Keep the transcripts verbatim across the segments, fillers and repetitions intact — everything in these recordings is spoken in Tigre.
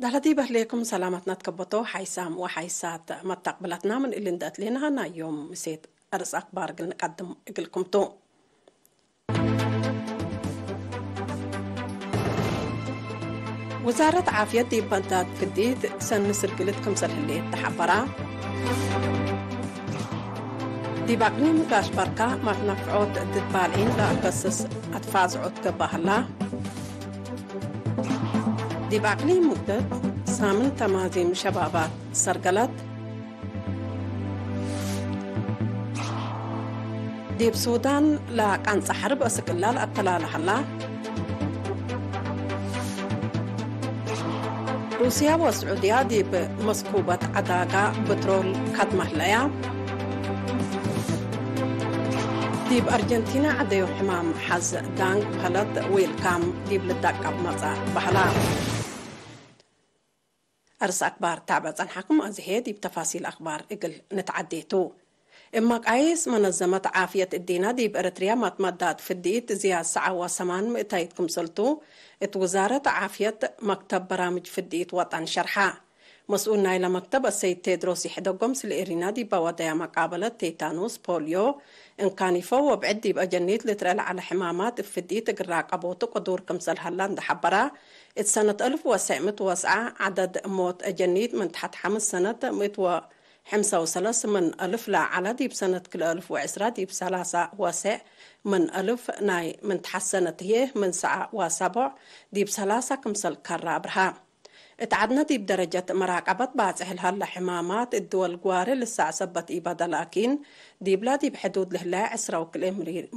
ዳህለ ዲብ ህሌኩም ሰላመትነ ትከበቶ ሓይሳም ወሓይሳት መታቅብላትና፣ ምን እሊ እንዴ አትሌና ናይ ዮም ምሴት አርእስ አክባር እግል ንቀድም እግልኩም ቱ። ውዛረት ዓፍየት ዲብ በንታት ፍዲት ሰኒ ስግልት ክምሰል ህሌት ተሐበራ። ዲብ አቅሊም ጋሽ በርካ መትነፍዖት ድድ ባልዒን ለአከስስ አትፋዝዖት ገብአ ህላ። ዲብ አቅሊም ሙግደት ሳምን ተማዚም ሸባባት ሰርገለት። ዲብ ሱዳን ለቃንጻ ሐርብ እስቅላል አተላለ ሀላ። ሩስያ ወስዑድያ ዲብ መስኩበት ዐዳጋ ብትሮል ከድመ ህለያ። ዲብ አርጀንቲና ዐደዩ ሕማም ሐዝ ዳንግ በህለት ዌልካም ዲብ ልዳቀብ መጽአ በህላ። አርስ አክባር ታብዕ ጸንሐኩም፣ አዜ ዲብ ተፋሲል አክባር እግል ንትዓዴ ቱ። እብ መቃይስ መነዘመት ዓፍየት እዲና፣ ዲብ ኤረትርያ መትመዳት ፍዲት ዝያድ ሰዓ ወሰማን ምእታይት ክምሰልቱ፣ እት ውዛረት ዓፍየት መክተብ በራምጅ ፍዲት ወጠን ሸርሐ። መስኡል ናይለ መክተብ አሰይድ ቴድሮስ ይሕደጎ፣ ምስል ኤሪና ዲብ አወደያ መቃበለት ቴታኑስ፣ ፖልዮ፣ እንካኒፎ ወብዕድ ዲብ አጀኒት ልትረአ ለዐለ ሕማማት እብ ፍዲት እግል ራቀቦቱ ቅዱር ክምሰል ሀላ እንዴ ሐበራ፣ እት ሰነት አልፍ ወትሰዕ ምእት ወሰዓ ዐደድ ሞት አጀኒት ምን ተሐት ሐምስ ሰነት ምእት ወሐምሳ ወሰለስ ምን አልፍ ለዐለ፣ ዲብ ሰነት ክልኤ አልፍ ወዕስራ ዲብ ሰላሳ ወትሰዕ ምን አልፍ ናይ ምን ተሐት ሰነት ህዬ ምን ሰዓ ወሰቦዕ ዲብ ሰላሳ ክምሰል ከረ አብርሃ። እት ዐድነ ዲብ ደረጀት መራቀበት ባጽሕ ለሀለ ሕማማት እት ድወል ግዋሬ ልሳዕ ሰበት ኢበደ ላኪን፣ ዲብላ ዲብ ሕዱድ ለህለ ዕስራ ወክልኤ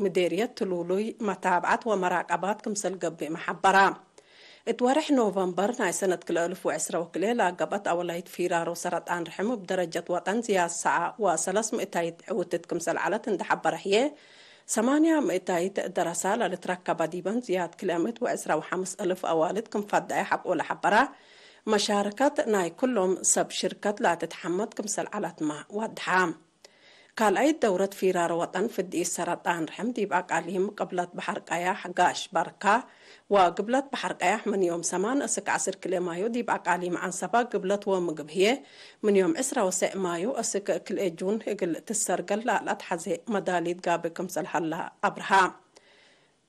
ምዴርየት ትሉሉይ መታብዐት ወመራቀባት ክምሰል ገብእ መሐበራ። እት ወሬሕ ኖቨምበር ናይ ሰነት ክልኤ አልፍ ወዕስራ ወክልኤ ለገብአት አወላይት ፊራሮ ሰረጣን ርሕም እብ ደረጀት ወጠን ዝያድ ሰዓ ወሰለስ ምእታይት ዕውትት ክምሰል ዐለት እንዴ ሐበረ ህዬ፣ ሰማንያ ምእታይት ደረሳ ለልትረከበ ዲበን ዝያድ ክልኤ ምእት ወዕስራ ወሐምስ አልፍ አዋልድ ክም ፈደየ ሐቆ ለሐበረ መሻርከት ናይ ኩሎም ሰብ ሽርከት ለትትሐመድ ክምሰል ዐለትመ ወድሐ። ካልኣይት ደውረት ፊራረ ወጠን ፍድኢት ሰረጣን ርሕም ዲብ አቃሊም ቅብለት በሐር ቀያሕ ጋሽ በርካ ወግብለት በሐር ቀያሕ ምን ዮም ሰማን እስክ ዐስር ክልኤ ማዮ ዲብ አቃሊም ዐንሰበ፣ ግብለት ወምግብ ህዬ ምን ዮም ዕስራ ወሰዕ ማዮ እስክ ክልኤ ጁን እግል ትሰርገል ለአትሐዜ መዳሊት ጋብእ ክምሰል ሀላ አብርሃ።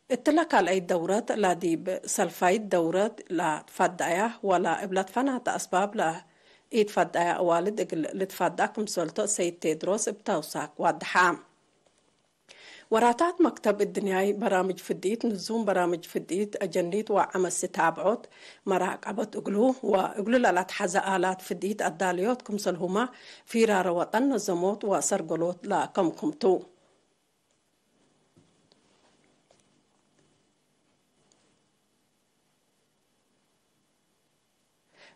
እትለ ካልኣይት ደውረት ለዲብ ሰልፋይት ደውረት ለትፈደአያ ወለ እብ ለትፈናተ አስባብ ለኢትፈደአያ አዋልድ እግል ልትፈደአ ክምሰልቶ ሰይድ ቴድሮስ እብ ተውሳክ ወድሐ። ወራታት መክተብ እድንያይ በራምጅ ፍድኢት፣ ንዙም በራምጅ ፍድኢት፣ አጀኒት ወዐመሲ ታብዖት መራቀበት እግሉ ወእግሉ ለለትሐዘ አላት ፍድኢት አዳልዮት ክምሰልሁመ ፊራረ ወጠን ነዘሞት ወሰርገሎት ለከምክምቱ።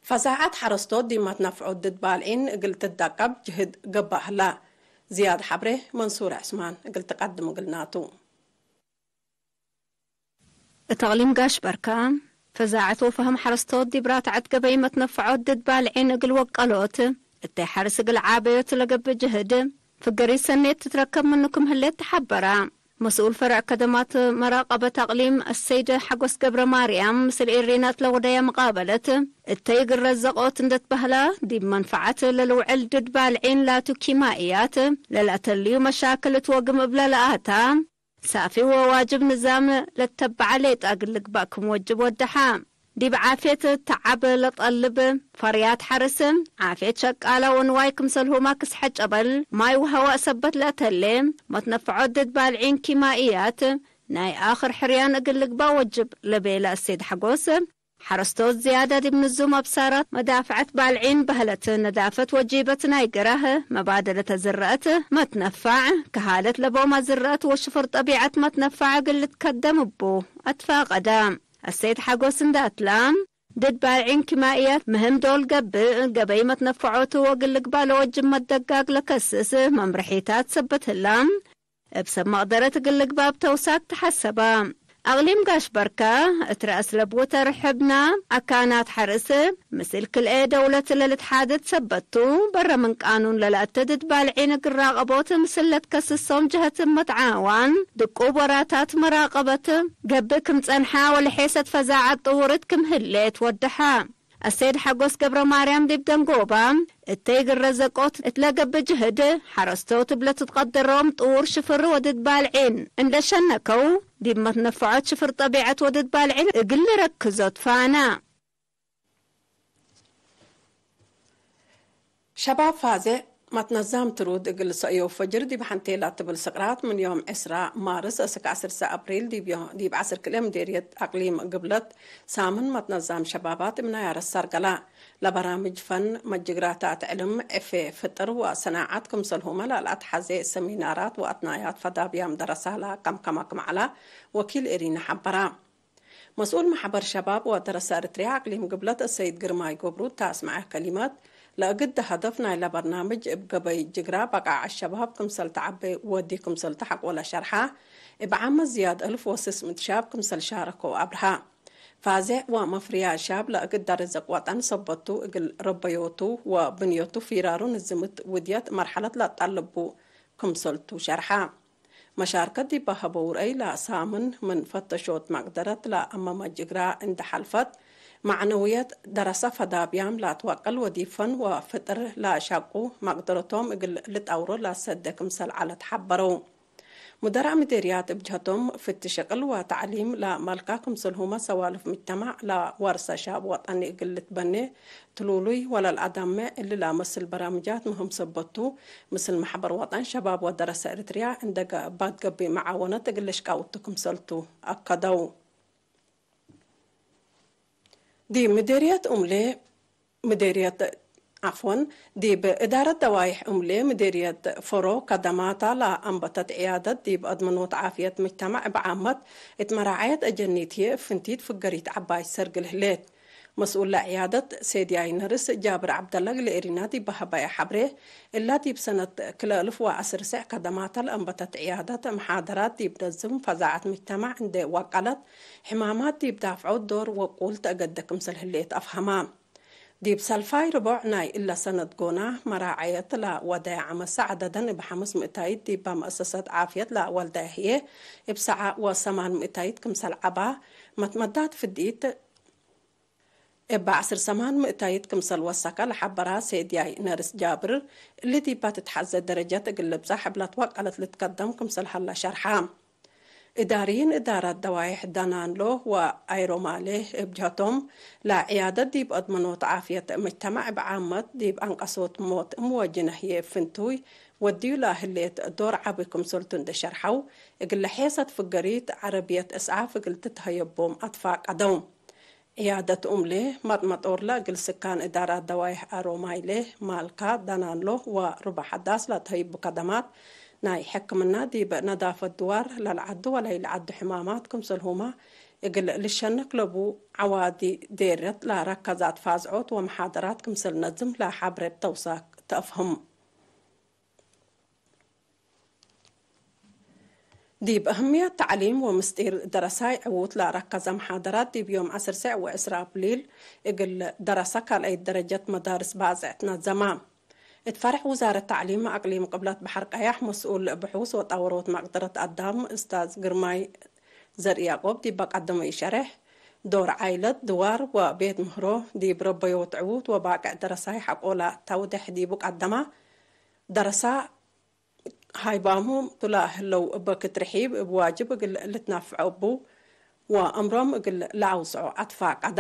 ፈዛዐት ሐረስቶት ዲብ መትነፍዖት ድድ ባልዒን እግል ትደቀብ ጅህድ ገብአ ህላ። ዝያድ ሐብሬ መንሱር ዕስማን እግል ትቀድም እግልናቱ። እት አቅሊም ጋሽ በርካ፣ ፈዛዐት ወፈህም ሐረስቶት ዲብ ራትዐት ገበይ መትነፈዖት ድድ ባልዒን እግል ወቀሎት፣ እተይ ሐርስ እግል ዓበዮት ለገብእ ጅህድ፣ ፍገሪት ሰኔት ትትረከብ ምኑ ክም ህሌት ተሐበራ። መስኡል ፈርዕ ከደማት መራቀበት አቅሊም አሰይድ ሐጎስ ገብረ ማርያም፣ ምስል ኤሬናት ለወደየ መቃበለት፣ እተይ እግል ረዘቆት እንዴ ትበህላ፣ ዲብ መንፈዐት ለልውዕል ድድ ባልዒን ላቱ ኪማእያት፣ ለለአተልዩ መሻክል እት ወግም እብለ ለአታ፣ ሳፊ ወዋጅብ ንዛም ለተበዐ ሌጠ እግል ልግበእ ክም ወጅብ ወደሐ። ዲብ ዓፍየት ተዐብ ለጠልብ ፈርያት ሐርስ፣ ዓፍየት ሸቃለ ወንዋይ ክምሰልሁመ ክስሐ ጨበል፣ ማይ ወሀዋእ ሰበት ለአተሌ፣ መትነፈዖት ድድ ባልዒን ኪማእያት፣ ናይ አክር ሕርያን እግል ልግበእ ወጅብ ለቤለ አሰይድ ሐጎስ፣ ሐረስቶት ዝያደ ዲብ ንዙም አብሳራት መዳፍዐት ባልዒን በህለት ነዳፈት ወጂበት ናይ ግራህ መባደለት ዝረአት መትነፋዕ፣ ከሃለት ለቦም ዝረአት ወሽፉር ጠቢዐት መትነፋዕ እግል ልትከደም እቡ አትፋቀደ። አሰይድ ሐጎስ እንደ አትላ፣ ድድ ባልዒን ኪማእያት ምህም ዶል ገብእ፣ ገበይ መትነፈዖቱ ወእግል ልግባእ ለወጅብ መደጋግ ለከስስ መምርሒታት ሰበት ህላ። እብ ሰብ መቅደረት እግል ልግባእ ተውሳክ ተሐሰበ። አቅሊም ጋሽ በርካ፣ እት ረአስ ለብወ ተርሕብና አካናት ሐርስ፣ ምስል ክልኤ ደውለት ለልትሓደድ ሰበት ቱ፣ በረ ምን ቃኑን ለለአተድድ ባልዒን እግል ራቀቦት ምስል ለትከስሶም ጀሀት መትዓዋን ድቁብ ወራታት መራቀበት ገብእ ክም ጸንሐ ወለሔሰት ፈዛዐት ጥውርት ክም ህሌት ወደሐ። አሰይድ ሐጎስ ገብረማርያም ዲብ ደንጎባ፣ እተይ እግል ረዘቆት እት ለገብእ ጅህድ፣ ሐረስቶት እብ ለትትቀደሮም ጥዉር ሽፍር ወድድ ባልዒን እንዴ ሸነከው፣ ዲብ መትነፈዖት ሽፍር ጠቢዐት ወድድ ባልዒን እግል ልረክዞ ትፋነ። ሸባብ ፋዜዕ መትነዛም ትሩድ እግል ሰእየው ፈጅር ዲብ ሐንቴ ላትብል ስቅራት ምን ዮም ዕስራ ማርስ እስክ ዐስር ሰዕ አፕሪል ዲብ ዮ-፣ ዲብ ዐስር ክልኤ ምዴርየት አቅሊም ግብለት ሳምን መትነዛም ሸባባት እብ ናይ አረሳር ገላ ለበራምጅ ፈን፣ መጅግራታት ዕልም፣ ዕፌ፣ ፍጥር ወሰናዓት ክምሰልሁመ ለለአትሐዜ ሰሚናራት ወአትናያት ፈዳብያም ደረሳ ለአከምከመ ክም ዐላ ወኪል ኤሪና ሐበራ። መስኡል መሕበር ሸባብ ወደረሰ ኤረትርያ አቅሊም ግብለት ሰይድ ግርማይ ገብሩ እተ አስመዐ ከሊመት፣ ለእግድ ሀደፍ ናይለ በርናምጅ እብ ገበይ ጅግራ በቃዕ ሸባብ ክምሰል ተዐቤ ወዲ ክምሰልቱ ሐቆለ ሸርሐ፣ እብ ዓመት ዝያድ እልፍ ወስስ ምእት ሻብ ክምሰል ሻረከው አብርሃ። ፋዜዕ ወመፍርያ ሻብ ለእግድ ደረዘቅ ወጠን ሰበቱ እግል ረበዮቱ ወብንዮቱ ፊራሩ ንዝምት ውድየት መርሐለት ለአጣልቡ ክምሰልቱ ሸርሐ። መሻርከት ዲብ ሀበው ርአይ ለሳምን ምን ፈተሾት መቅደረት ለአመመ ጅግራ እንደ ሐልፈት፣ መዕነውየት ደረሰ ፈዳብያም ለአትወቅል ወዲብ ፈን ወፍጥር ለአሻቁ መቅደረቶም እግል ልጠውሮ ለሰደ ክምሰል ዐለት ሐበረው። ሙደራእ ምዴርያት እብ ጀህቶም ፍቲ ሽቅል ወተዕሊም ለመልካ ክምሰልሁመ ሰዋልፍ ምጅተማዕ ለወርሰ ሻብ ወጠኒ እግል ልትበኔ ትሉሉይ ወለልአዳምዕ እሊ ለመስል በራምጃት ምህም ሰበት ቱ፣ ምስል መሕበር ወጠን ሸባብ ወደረሰ ኤረትርያ እንደ ገ-፣ ባትገብእ መዓወነት እግል ልሽቃውቱ ክምሰልቱ አከደው። ዲብ ምዴርየት ኡምሌ፣ ምዴርየት፣ ዐፍወን፣ ዲብ እዳረት ደዋይሕ ኡምሌ ምዴርየት ፎሮ ከደማታ ለአንበተት ዕያደት ዲብ አድመኖት ዓፍየት ምጅተማዕ እብ ዓመት እት መራዐየት አጀኒት ህዬ እብ ፍንቲት ፍገሪት ዐባይ ሰርግል ህሌት። መስኡል ለዕያደት ሴድያይ ነርስ ጃብር ዐብደለ እግል ኤሪና ዲብ ሀበየ ሐብሬ፣ እላ ዲብ ሰነት ክልኤ እልፍ ወዐስር ሰዕ ከደማተ ለአንበተት ዕያደት፣ መሓደራት ዲብ ነዝም ፈዛዐት ምጅተማዕ እንዴ ወቀለት፣ ሕማማት ዲብ ዳፍዖት ዶር ወቁል ተአገደ ክምሰል ህሌት አፍሀማ። ዲብ ሰልፋይ ርቦዕ ናይ እለ ሰነት ጎና፣ መራዐየት ለወደየ ዐመሰ ዐደደን እብ ሐምስ ምእታይት፣ ዲበ መአሰሰት ዓፍየት ለወልደየ ህዬ እብ ሰዓ ወሰማን ምእታይት ክምሰል ዐባ፣ መትመዳት ፍዲት፣ እብ ዐስር ሰማን ምእታይት ክምሰል ወሰከ ለሐበራ ሴድያይ ነርስ ጃብር፣ እሊ ዲባ ትትሐዘ ደረጀት እግል ልብዛሕ እብ ለትወቀለት ልትከደም ክምሰል ሀላ ሸርሐ። እዳርይን እዳራት ደዋይሕ ደናንሎ ወአይሮማሌ እብ ጀህቶም፣ ለዕያደት ዲብ አድመኖት ዓፍየት ምጅተማዕ እብ ዓመት ዲብ አንቀሶት ሞት እም ወጅነ ህዬ ፍንቱይ ወድዩ ለህሌት ዶር ዐቢ ክምሰልቱ እንዴ ሸርሐው፣ እግለ ሔሰት ፍገሪት ዐረብየት እስዓፍ እግል ትትሀየቦም አትፋቀደው። ዕያደት ኡምሌ መጥመጦርለ እግል ስካን እዳራት ደዋይሕ አሮማይሌ፣ ማልካ፣ ደናንሎ ወሩባ ሐዳስ ለተህይቡ ከደማት ናይ ሕክምና ዲብ ነዳፈት ድዋር ለልዐዱ ወለኢልዐዱ ሕማማት ክምሰልሁመ እግል ልሸነክ ለቡ ዐዋዲ ዴርየት ለረከዛት ፋዝዖት ወመሓደራት ክምሰል ነዝም ለሐብሬ ብተውሳክ ተአፍህም። ዲብ አህምየት ተዕሊም ወምስጢር ደረሳይ ዕዉት ለአረከዘ መሓደራት ዲብ ዮም ዐስር ሰዕ ወዕስራ አብሊል እግል ደረሰ ካልአይት ደረጀት መዳርስ ባጽዕ ትነዘመ። እት ፈርዕ ውዛረት ተዕሊም አቅሊም ቅብለት በሐር ቀያሕ መስኡል ብሑስ ወጣወሮት መቅደረት አዳም እስታዝ ግርማይ ዘርኢያቆብ ዲበ ቀደመ ኢሸሬሕ፣ ዶር ዓይለት፣ ድዋር ወቤት ምህሮ ዲብ ረበዮት ዕዉት ወባቅዕ ደረሳይ ሐቆ ለተውዴሕ ዲቡ ቀደመ። ደረሳ ሃይባሙ ቱ ለህለው እበ ክት ርሒብ እብ ዋጅብ እግል ልትናፍዖ እቡ ወአምሮም እግል ለአውስዖ አትፋቀዳ።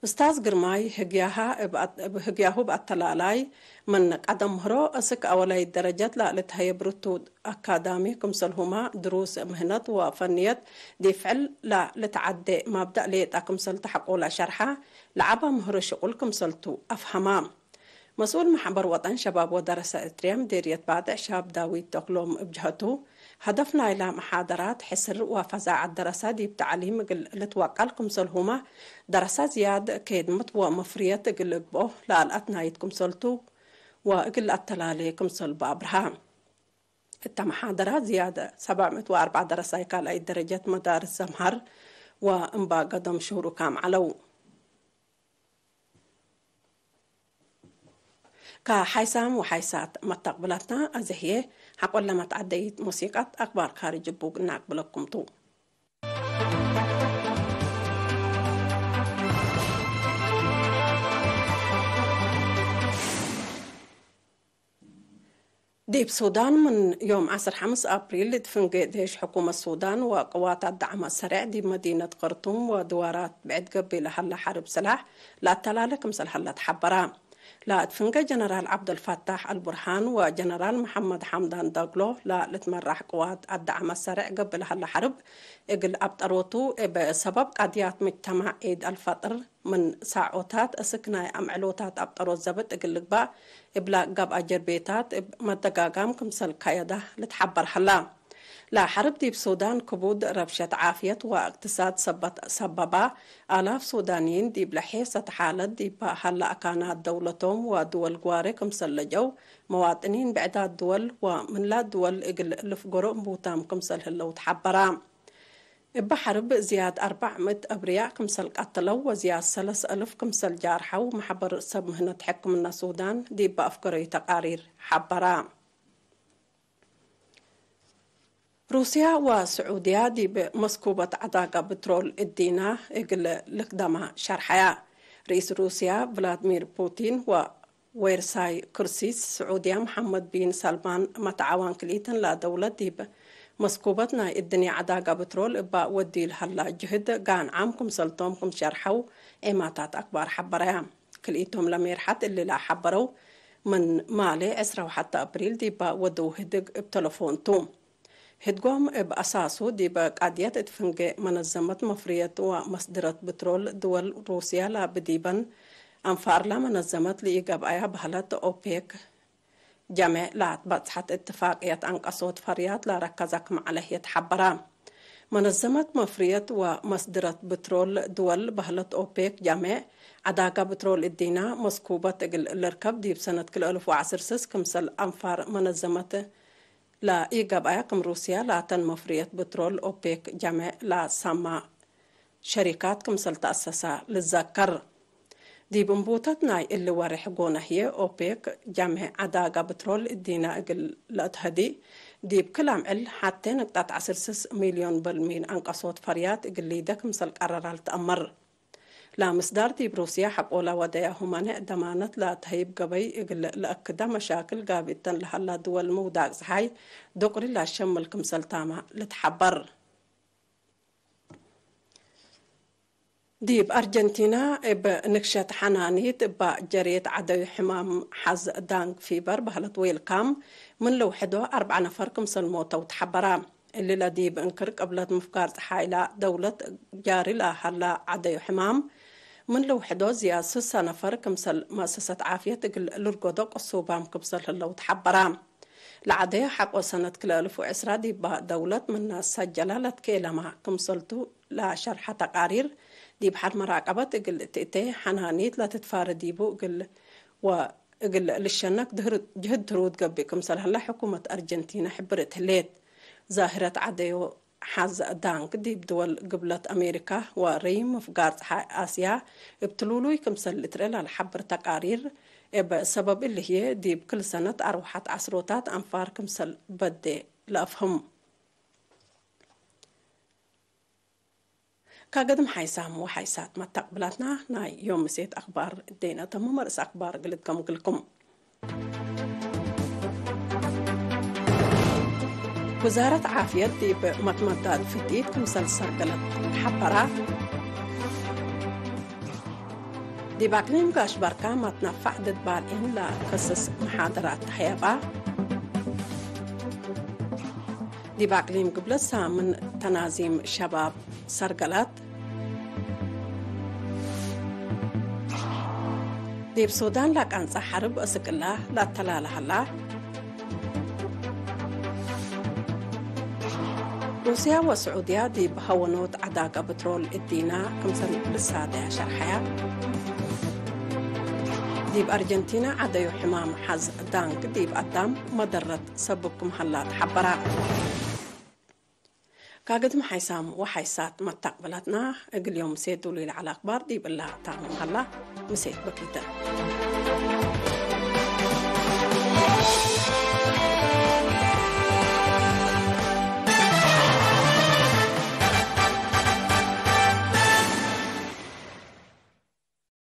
እስታዝ ግርማይ ህግያሃ እብ አት-፣ እብ ህግያሁ እብ አተላላይ ምን ቀደም ምህሮ እስክ አወላይት ደረጀት ለልትሀየብ ርቱብ አካዳሚ ክምሰልሁመ ድሩስ ምህነት ወፈንየት ዲብ ፍዕል ለልትዐዴ መብደእ ሌጠ ክምሰልቱ ሐቆለ ሸርሐ፣ ለዐበ ምህሮ ሽቁል ክምሰልቱ አፍሀማ። መስኡል መሕበር ወጠን ሸባብ ወደረሰ ኤረትርያ ምዴርየት ባጽዕ ሻብ ዳዊት ተክሎም እብ ጀሀቱ፣ ሀደፍ ናይላ መሓደራት ሕስር ወፈዛዐት ደረሰ ዲብ ተዕሊም እግል ልትወቀል ክምሰልሁመ፣ ደረሰ ዝያድ ኬድመት ወመፍርየት እግል ልግብኦ ለአልአትናይት ክምሰልቱ ወእግል ለአተላሌ ክምሰል በአብርሃ። እተ መሓደራት ዝያድ ሰብዕ ምእት ወአርበዕ ደረሳይ ካልኣይት ደረጀት መዳርስ ዘምሀር ወእምባገዶም ሹሩካም ዐለው። ከሓይሳም ወሓይሳት መተቅብላትና፣ አዜ ህዬ ሐቆለ መትዐደይት ሙሲቀት አክባር ካርጅ እቡ እናቅብለኩም ቱ። ዲብ ሱዳን፣ ምን ዮም ዐስር ሐምስ አፕሪል፣ እት ፍንጌ ዴሽ ሕኩመት ሱዳን ወቅዋት አዳዕመ ሰሬዕ ዲብ መዲነት ከርቱም ወድዋራት ብዕድ ገብእ ለሀላ ሐርብ ስላሕ ለአተላሌ ክምሰል ሀለ ተሐበረ። ለእት ፍንጌ ጀነራል ዐብደልፈታሕ አልቡርሃን ወጀነራል መሐመድ ሐምዳን ዳግሎ ለልትመራሕ ቅዋት አዳዕመ ሰሬዕ ገብእ ለሀለ ሐርብ፣ እግል አብጠሮቱ እብ ሰበብ ቀድያት ምጅተማዕ ዒድ አልፈጥር፣ ምን ሳዖታት እስክ ናይ አምዕሎታት አብጠሮት ዘብጥ እግል ልግባእ እብላ ገብአ ጀርቤታት እብ መደጋጋም ክምሰል ከየዳ ልትሐበር ሀላ። ለሐርብ ዲብ ሱዳን ክቡድ ረብሸት ዓፍየት ወእቅትሳድ ሰበት-፣ ሰበባ፣ አላፍ ሱዳንይን ዲብ ለሔሰት ሓለት ዲብ ሀላ አካናት ደውለቶም ወድወል ግዋሬ ክምሰል ለጀው፣ መዋጥኒን ብዕዳት ድወል ወምንላ ድወል እግል ልፍገሮ እምቡታም ክምሰል ህለው ተሐበራ። እበ ሐርብ ዝያድ አርበዕ ምእት አብርያእ ክምሰል ቀተለው ወዝያድ ሰለስ አልፍ ክምሰል ጃርሐው መሕበር ሰብ ምህነት ሕክምነ ሱዳን ዲብ አፍገረዩ ተቃሪር ሐበረ። ሩስያ ወስዑድያ ዲብ መስኩበት ዐዳጋ ብትሮል እዲና እግል ልክደማ ሸርሐያ። ርኢስ ሩስያ ቭላድሚር ፑቲን ወ ዌርሳይ ክርሲስ ስዑድያ መሐመድ ቢን ሰልማን መትዓዋን ክልኢተን ለደውለት ዲብ መስኩበት ናይ እድንያ ዐዳጋ ብትሮል እባ ወዲ ለሀላ ጅህድ ጋን ዓም ክምሰልቶም ክም ሸርሐው ዔማታት አክባር ሐበረያ። ክልኢቶም ለሜርሐት እሊ ለአሐበረው ምን ማሌ ዕስራ ወሐተ አፕሪል ዲባ ወደው ህድግ እብ ተለፎን ቱ። ህድጎም እብ አሳሱ ዲበ ቃድየት እት ፍንጌ መነዘመት መፍርየት ወመስድረት ብትሮል ድወል ሩስያ ለአቢ ዲበን አንፋርላ መነዘመት ለኢገብአያ በህለት ኦፔክ ጀሜዕ ለአትበጽሐት እትፋቅየት አንቀሶት ፈርያት ለረከዘ ክም ዐለ ህዬ ተሐበረ። መነዘመት መፍርየት ወመስድረት ብትሮል ድወል በህለት ኦፔክ ጀሜዕ ዐዳጋ ብትሮል እዲና መስኩበት እግል ልርከብ ዲብ ሰነት ክልኤ አልፍ ወዐስር ስስ ክምሰል አንፋር መነዘመት ለኢገብአያ ክም ሩስያ ላተን መፍርየት ብትሮል ኦፔክ ጀሜዕ ለሳማ ሸሪካት ክምሰል ተአሰሳ ልዘከር። ዲብ እንቡተት ናይ እሊ ወሬሕ ጎነ ህዬ ኦፔክ ጀሜዕ ዐዳጋ ብትሮል እዲና እግል ለአትሀዲ ዲብ ክል አምዕል ሐቴ ንቅጠት ዐስር ስስ ሚልዮን በልሚል አንቀሶት ፈርያት እግል ሊደ ክምሰል ቀረራ ልትአመር። ለምስዳር ዲብ ሩስያ ሐቆላ ወደያሁ ማንዕ ደማነት ለተህይብ ገበይ እግል ለአክደ መሻክል ጋብእተን ለሀላ ድወል ምውዳቅ ጸሓይ ዶቅሪ ለአሸምል ክምሰል ታማ ልትሐበር። ዲብ አርጀንቲና እብ ንክሸት ሐናኒት እባ ጀሬት ዐደዩ ሕማም ሐዝ ዳንግ ፊበር በህለት ዌልካም ምን ለውሕዶ አርበዕ ነፈር ክምሰል ሞተው ተሐበራ። እሊ ለዲብ እንክር ቅብለት ምፍጋር ጸሓይላ ደውለት ጃሪ ለሀላ ዐደዩ ሕማም ምን ለውሕዶ ዝያድ ስሳ ነፈር ክምሰል መአሰሰት ዓፍየት እግል ልርጎዶ ቅሱባም ክምሰል ህለው ተሐበራ። ለዐደዩ ሐቆ ሰነት ክልኤ አልፍ ወዕስራ ዲባ ደውለት ምና ሰጀላ ለትኬለማ ክምሰልቱ ለሸርሐ ተቃሪር፣ ዲብ ሐድ መራቀበት እግል ትእቴ ሐናኒት ለትትፋረ ዲቡ እግል ወእግል ልሸነክ ድህር-፣ ጅህድ ትሩድ ገብእ ክምሰል ሀለ ሕኩመት አርጀንቲና ሕብርት ህሌት። ዛህረት ዐደዮ ሐዝ ዳንክ ዲብ ድወል ግብለት አሜሪካ ወረይም ምፍጋር ጸሓይ አስያ እብ ትሉሉይ ክምሰል ልትርኤ ለልሐብር ተቃሪር፣ እብ ሰበብ እሊ ህዬ ዲብ ክል ሰነት አርወሐት ዐስሮታት አንፋር ክምሰል በዴ ለአፍህም። ከገድም ሓይሳም ወሓይሳት መተቅብላትና ናይ ዮም ምሴት አክባር እዴነ ተምመ ርእስ አክባር ግልት ከም ግልኩም። ውዛረት ዓፍየት ዲብ መትመዳድ ፍዲት ክምሰል ሰርገለት ሐበራ። ዲብ አቅሊም ጋሽ በርካ መትነፋዕ ድድ ባልዒን ለከስስ መሓደራት ተህየባ። ዲብ አቅሊም ግብለት ሳምን ተናዚም ሸባብ ሰርገላት። ዲብ ሱዳን ለቀንጸ ሐርብ እስቅላ ለአተላለ ሀላ። ሩስያ ወስዑድያ ዲብ ሀወኖት ዐዳቀ ብትሮል እዲና ክምሰል ልሳደያ ሸርሐያ። ዲብ አርጀንቲና ዐደዩ ሕማም ሐዝ ዳንክ ዲብ አዳም መደረት ሰብብ ክም ሀላ ተሐበራ። ካግድም ሓይሳም ወሓይሳት መታቅበላትና፣ እግል ዮም ምሴት ዱሉይ ለዐለ አክባር ዲብ እላ ታምም ሀላ። ምሴት በኪተ።